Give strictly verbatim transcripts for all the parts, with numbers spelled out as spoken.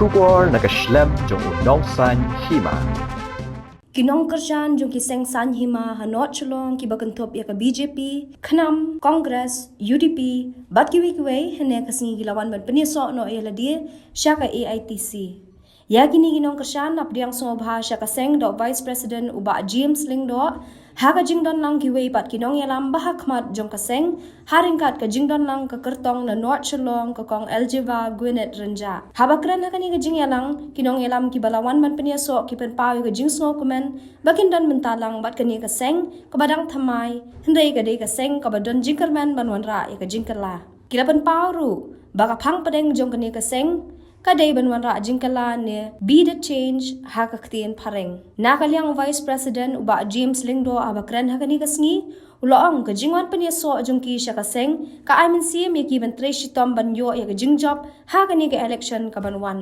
Khubor na ka shlem jong u Nongsaiñ Hima. Ki nongkyrshan jong ki seng saiñ hima ha North Shillong kiba kynthup ïa ka B J P, KHNAM, Congress, U D P bad kiwei kiwei hynne ka sngi ki la wan ban pynïasoh noh ïa lade sha ka A I T C. Ïa kine ki nongkyrshan la pdiang sngewbha sha ka seng da u Vice President u Bah James Lyngdoh ha ka jingdon lang kiwei pat ki nongïalam ba ha khmat jong ka seng, ha ryngkat ka jingdon lang ka kyrtong na North Shillong ka Kong Algeva Gwyneth Rynjah. Haba kren ha kane ka jingïalang, ki nongïalam kiba la wan ban pynïasoh ki pynpaw ïa ka jingsngewkmen ba kin don bynta lang bad kane ka seng kaba dang thymmai, hynrei ka dei ka seng kaba don jingkyrmen ban wanrah ïa ka jingkylla. Ki la pynpaw ruh ba ka phang pdeng jong kane ka seng ka dei ban wanrah jingkylla ne be the change ha ka ktien phareng. Na ka liang u Vice President u Bah James Lyngdoh haba kren ha kane ka sngi, u la ong ka jingwan pynïasoh jong ki sha ka seng ka ai mynsiem ïa ki ban trei shitom ban ïoh ïa ka jingjop ha kane ka election ka ban wan.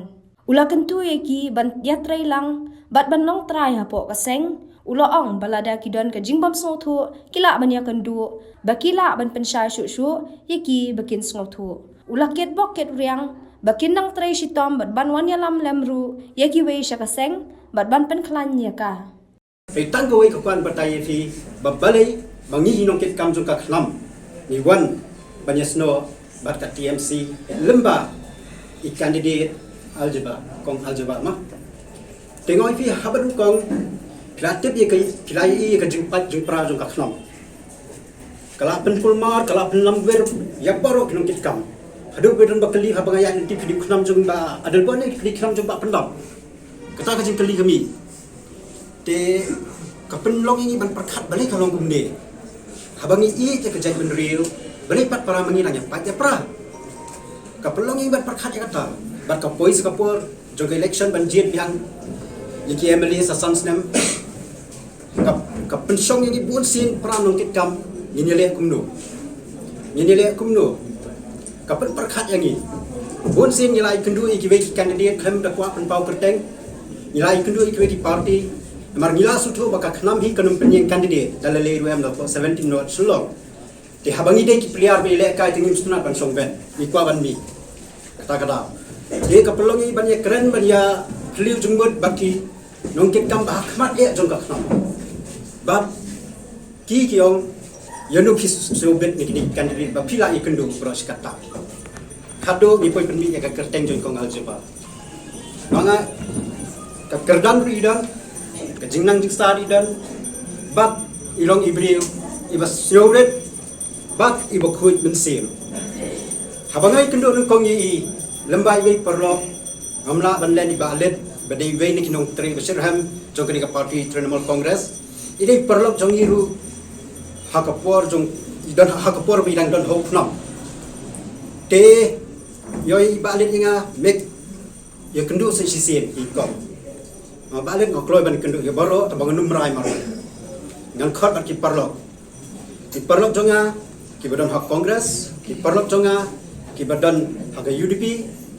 U la kyntu ïa ki ban ïatrei lang bad ban long trai hapoh ka seng. U la ong ba lada ki don ka jingbym sngewthuh ki lah ban ïakynduh, ba ki lah ban pynshai shuh shuh ïa ki ba kin sngewthuh. U la kit bok kit riang ba kin nang trei shitom bad ban wan ïalam lem ruh ïa kiwei sha ka seng bad ban pynkhlaiñ ïa ka. Hei tang kawei ka kwah ban batai ïa phi ba balei ba ngi hi nongkitkam jong ka KHNAM ngi wan ban ïasnoh bad ka T M C lyngba i candidate Algeva, Kong Algeva ma. Te nga ong ïa phi haba dei kong, phi la tip ïa ka, phi la ïohi ïa ka jingpait jingpra jong ka KHNAM. Ka la pynkulmar, ka la pynlamwir ïa baroh ki nongkitkam. Haduh ba don ba kylli haba nga ïaid lynti, phi dei u KHNAM jong Bah Adelboi ne phi dei u KHNAM jong Bah Pyndap? Kata ka jingkylli ka mih. Te ka pynlong ïa ngi ban pyrkhat balei ka long kumne. Haba ngi ïeit ïa ka jaitbynriew, balei pat para ma ngi nang ïapait ïapra. Ka pynlong ïa ngi ban pyrkhat ïa kata. Bad ka poi sa ka por jong ka election ban jied biang ïa ki M L A sa san snem. Ka, ka pynshong ïa ngi bunsien para nongkitkam, ngin ïaleh kumno. Ngin ïaleh kumno. Ka pynpyrkhat ïa ngi. Bunsien ngi la ïakynduh ïa kiwei ki candidate khlem da kwah pynpaw kyrteng. Ngi la ïakynduh ïa kiwei ki party. Namar ngi la sngewthuh ba ka KHNAM hi kan ym pynïeng candidate da lei lei ruh em na seventeen North Shillong. Te haba ngi dei ki player ba ïalehkai te ngim sngewtynnat ban shong bet. Ngi kwah ban mih. Kata ka daw. Te ka pynlong ïa ngi ban ïakren ban ïakylli jingmut bad ki nongkitkam ba ha khmat eh jong ka KHNAM. Bad ki ki ong ïa no phi sngewbit ne kine ki candidate ba phi la ïakynduh baroh shi katta. Khadduh ngi poi pynmih ïa ka kyrteng jong i Kong Algeva. Ba nga ka kyrdan ruh i don, ka jingnang jingstad i don, bad i long i briew iba sngewrit bad iba khuid mynsiem. Haba nga ïakynduh nyngkong ïa i lyngba iwei i paralok, ngam lah ban len i Bah Alit ba dei iwei na ki nongtrei ba shitrhem jong kane ka party Trinamool Congress. I dei i paralok jong ngi ruh ha ka por jong i don, ha ka por ba i dang don ha u KHNAM. Te ïoh i Bah Alit ïa nga, meh, ïakynduh sa shisien ïa i Kong. Nga, Bah Alit, nga kloi ban kynduh ïa baroh, tangba ngan ym rai marwei. Ngan khot bad ki paralok. Ki paralok jong nga kiba don ha Congress, ki paralok jong nga kiba don ha ka U D P,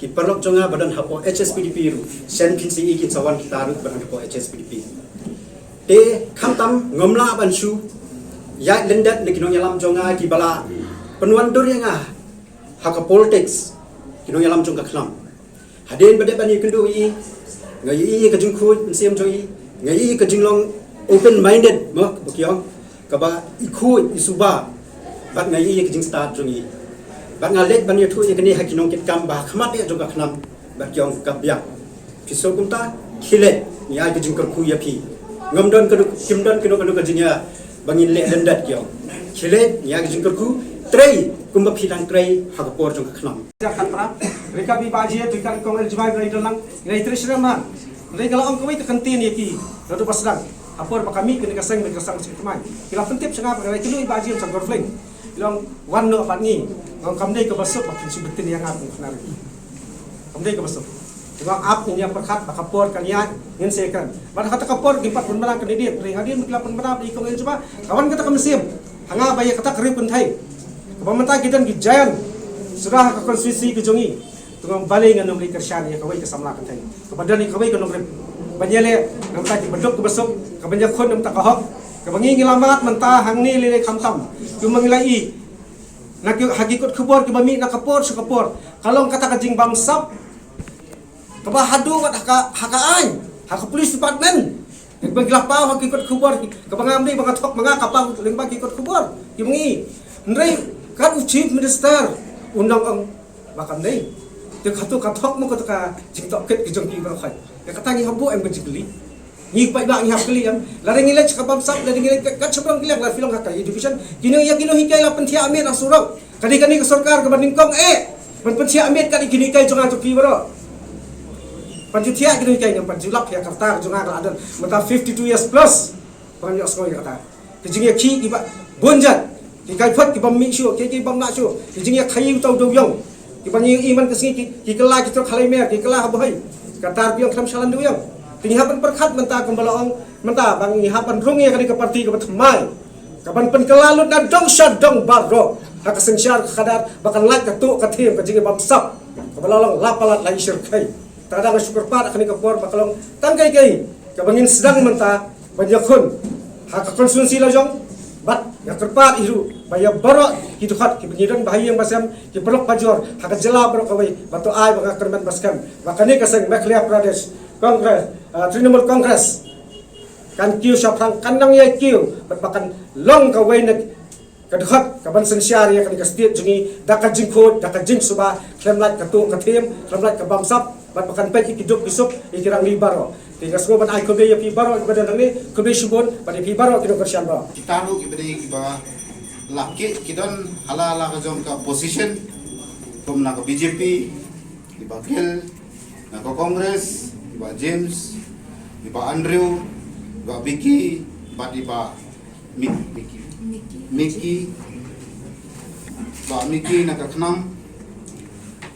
ki paralok jong nga ba don hapoh H S P D P ruh. Shen phin sa ïohi kin sa wan kita ruh ba don hapoh H S P D P. Te khamtam ngam lah ban shu ïaid lyndet na ki nongïalam jong nga kiba la pynwandur ïa nga ha ka politics, ki nongïalam jong ka KHNAM. Hadien ba dep ban ïakynduh ïa i, nga ïohi ïa ka jingkhuid mynsiem jong i, nga ïohi ïa ka jinglong open minded, mo, ba ki ong, kaba i khuid i suba, bad nga ïohi ïa ka jingstad jong i. Bad nga leit ban ïathuh ïa kane ha ki nongkitkam ba ha khmat eh jong ka KHNAM, bad ki ong ka biang. Phi sngew kumta, khie leit, ngi ai ka jingkyrkhu ïa phi. Ngam don kano, kim don kano kano ka jingïa ba ngin leh lyndet, ki ong. Khie leit, ngi ai ka jingkyrkhu, trei kumba phi dang trei ha ka por jong ka KHNAM. Ïa kata, ryngkat bad i Bah Jia, ryngkat i Kong Algeva, ba i don lang, ngi la ïatrei shitrhem. Hynrei nga la ong kawei ka kyntien ïa ki naduh ba sdang, ha por ba ka mih kane ka seng, kane ka seng sha ka thymmai. Ki la pyntip sha nga ba ka la ïakynduh i Bah Jia sha Golf Link. I la ong wan noh bad ngi. Nga ong kam dei kaba suk ba phin shu btin ïa nga kum u khnar. Kam dei kaba suk. Te nga ong ap, ngin ïa pyrkhat, ha ka por kan ïaid, ngin sa ïakren. Bad ha kata ka por kim pat pynbna candidate, hynrei hadien ba ki la pynbna da i Kong Algeva, ka wan kata ka mynsiem ha nga ba ïa kata ka riew kynthei kaba mynta ki don ki giant suda ha ka constituency ka jong ngi. Te nga ong balei ngan ym leit kyrshan ïa kawei ka samla kynthei kaba don ïa kawei ka nongrim ban ïaleh na ka bynta kiba duk kiba suk, ka ban ïakhun na ka bynta ka hok, kaba ngi ngi la mad mynta hangne lei lei khamtam. Kumba ngi la ïohi na ki, ha ki kot khubor kiba mih na ka por sha ka por, ka long kata ka jingbamsap Kaba haduh wat ha ka, ha ka aiñ, ha ka police department. Ba ki la paw ha ki kot khubor, kaba ngam dei ba nga thok, ba nga ka paw lyngba ki kot khubor. Ki ba ngi. Hynrei kat u chief minister, u nang ong ba kam dei. Te katu ka thok mo katu ka jingtohkit ki jong ki baroh khoit. Ïa kata ngi hap buh em ka jingkylli. Ngi paidbah ngi hap kylli em. Lada ngi leit sha ka bamsap, lada ngi leit ka, ka shabrang kylliang la phi long ha ka education. Kino ïa kino hikai la pynthiah miet ha surok. Kane kane ka sorkar kaba nyngkong eh. Ban pynthiah miet kat ïa kino hikai jong nga jong phi baroh. Ban ju thiah kino hikai ngam, ban ju lap ïa ka rta jong nga ka la don mynta fifty two years plus. Ban ïohsngew ïa kata. Ki jingïakhih kiba bun jait. Ki kaiphod kiba mih shuh, ki kiba mih shuh. Ki jingïakhaïi uta u dewïong. Kiba ngi ïohi man ka sngi ki, ki kylla ki trok ha laimer, ki kylla ha bhoi. Kata ruh khlem sha lade u ïong. Te ngi hap ban pyrkhat mynta kumba la ong, mynta ba ngi hap ban rung ïa kane ka party kaba thymmai. Kaban pynkylla lut na dong sha dong baroh. Ha ka synshar ka khadar ba kan lait ka tuh ka thiem ka jingïabamsap. Kaba la long la palat la ishyrkhei. Te nga shu kyrpad ha kane ka por ba ka long tang kai kai kaba ngin sdang mynta ban ïakhun ha ka constituency la jong. Bad nga kyrpad ïa ruh ba ïa baroh ki dkhot kiba ngi don ba ha ïing ba sem, ki paralok bajor ha ka jylla baroh kawei, ba to ai ba nga kyrmen ba skhem ba kane ka seng Meghalaya Pradesh Congress, ah, Trinamool Congress kan kiew shaphrang, kan nang ïai kiew bad ba kan long kawei na ka dkhot kaban synshar ïa kane ka state jong ngi da ka jingkhuid, da ka jingsuba, khlem lait ka tuh ka thiem, khlem lait ka bamsap, bad ba kan peit ïa ki duk ki suk ïa ki rangli baroh. Te nga sngew ban ai khublei ïa phi baroh kiba don hangne, khublei shibun bad ïa phi baroh ki nongkyrshan baroh. Kita ruh kiba dei kiba la ki, ki don ha la la ka jong ka position, kum na ka B J P, iba Gill, na ka Congress, iba James, iba Andrew, iba Vicky, bad iba Mi-, Mickey. Mickey. Mickey. Ba Mickey na ka KHNAM.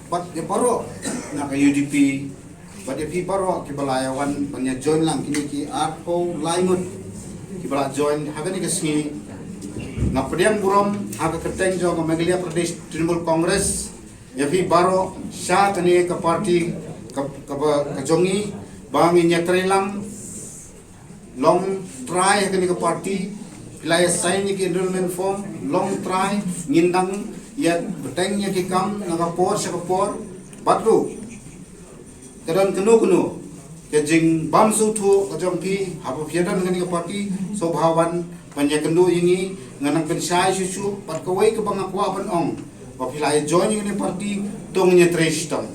Bad ïa baroh na ka U D P. Bad ïa phi baroh kiba la ïa wan ban ïa join lang kine ki arphew lai ngut kiba la join ha kane ka sngi. Nga pdiang burom ha ka kyrteng jong ka Meghalaya Pradesh Trinamool Congress. Ïa phi baroh sha kane ka party ka, kaba ka jong ngi ba ngin ïa trei lang. Long trai ha kane ka party, phi la ïa sign ïa ki enrollment form, long trai, ngin dang ïa bteng ïa ki kam na ka por sha ka por, bad ruh ka don kano kano ka jingbym sngewthuh ka jong phi haba phi ïa don ha kane ka party, sngewbha wan ban ïa kynduh ïa ngi, ngan nang pynshai shuh shuh, bad kawei kaba nga kwah ban ong, ba phi la ïa join ïa kane ka party, to ngin ïa trei shitom.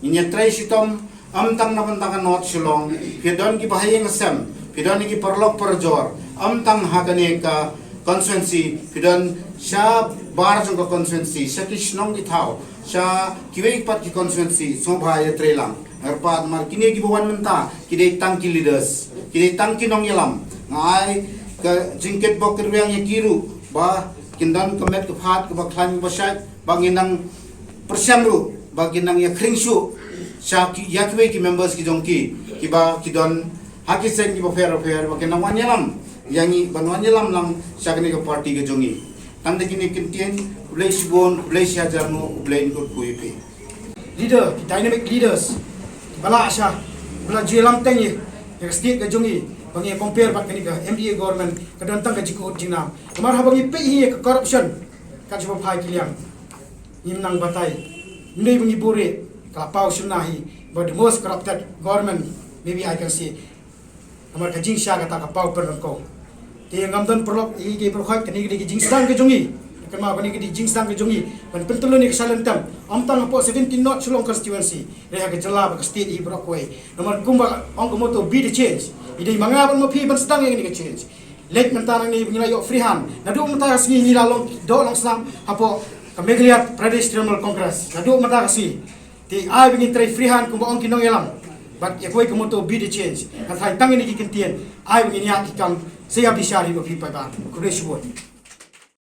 Ngin ïa trei shitom, ym tang na bynta ka North Shillong, phi don kiba ha ïing ha sem, phi don ki paralok parajor, ym tang ha kane ka constituency, phi don shabar jong ka constituency, sha ki shnong ki thaw, sha kiwei pat ki constituency, sngewbha ïa trei lang. Nga kyrpad namar kine kiba wan mynta, ki dei tang ki leaders, ki dei tang ki nongïalam. Nga ai ka jingkitbok kitrwiang ïa ki ruh, ba kin don ka met ka phad, kaba khlaiñ kaba shait, ba ngin nang pyrshang ruh ba kin nang ïa khring shuh sha ki, ïa kiwei ki members ki jong ki, kiba ki don ha ki seng kiba pher pher, ba kin nang wan ïalam ïa ngi, ban wan ïalam lang sha kane ka party ka jong ngi. Tang da kine ki ktien, khublei shibun, khublei shihajar nguh, U Blei un kyrkhu ïa phi. Leader, ki dynamic leaders, ba la sha, ba la ju ïalam teng ïa ka state ka jong ngi, ba ngi compare bad kane ka M D A government, ka don tang ka jingkut jingnam. Namar haba ngi peit hi ïa ka corruption, ka jubab hai ki liang. Ngim nang batai. Ym dei ba ngi buhrieh, ka la paw shynna hi ba the most corrupted government maybe I can say. Namar ka jingshisha kata ka paw pynrangkaw. Te ngam don paralok ïa ki paralok, kane ka dei ka jingsdang ka jong ngi. Kynmaw, kane ka dei ka jingsdang ka jong ngi ban pyntylun ïa ka Silent Camp. Ym tang hapoh seventeen North Shillong constituency, hynrei ha ka jylla bad ka state hi baroh kawei. Namar kumba ong ka motto, be the change. Ngi dei ma nga bad ma phi ban sdang ïa kane ka change. Leit mynta nangne ba ngi la ïoh free hand. Naduh mynta ka sngi ngi la long doh long snam hapoh ka Meghalaya Pradesh Trinamool Congress. Naduh mynta ka sngi. Te ai ba ngin trei free hand kumba ong ki nongïalam. Bad ïa kawei ka motto, be the change. Nga tharai tang ïa kine ki ktien, ai ba ngin ïaid ki kam sa ïa bishar hi ba phi paidbah. Khublei shibun.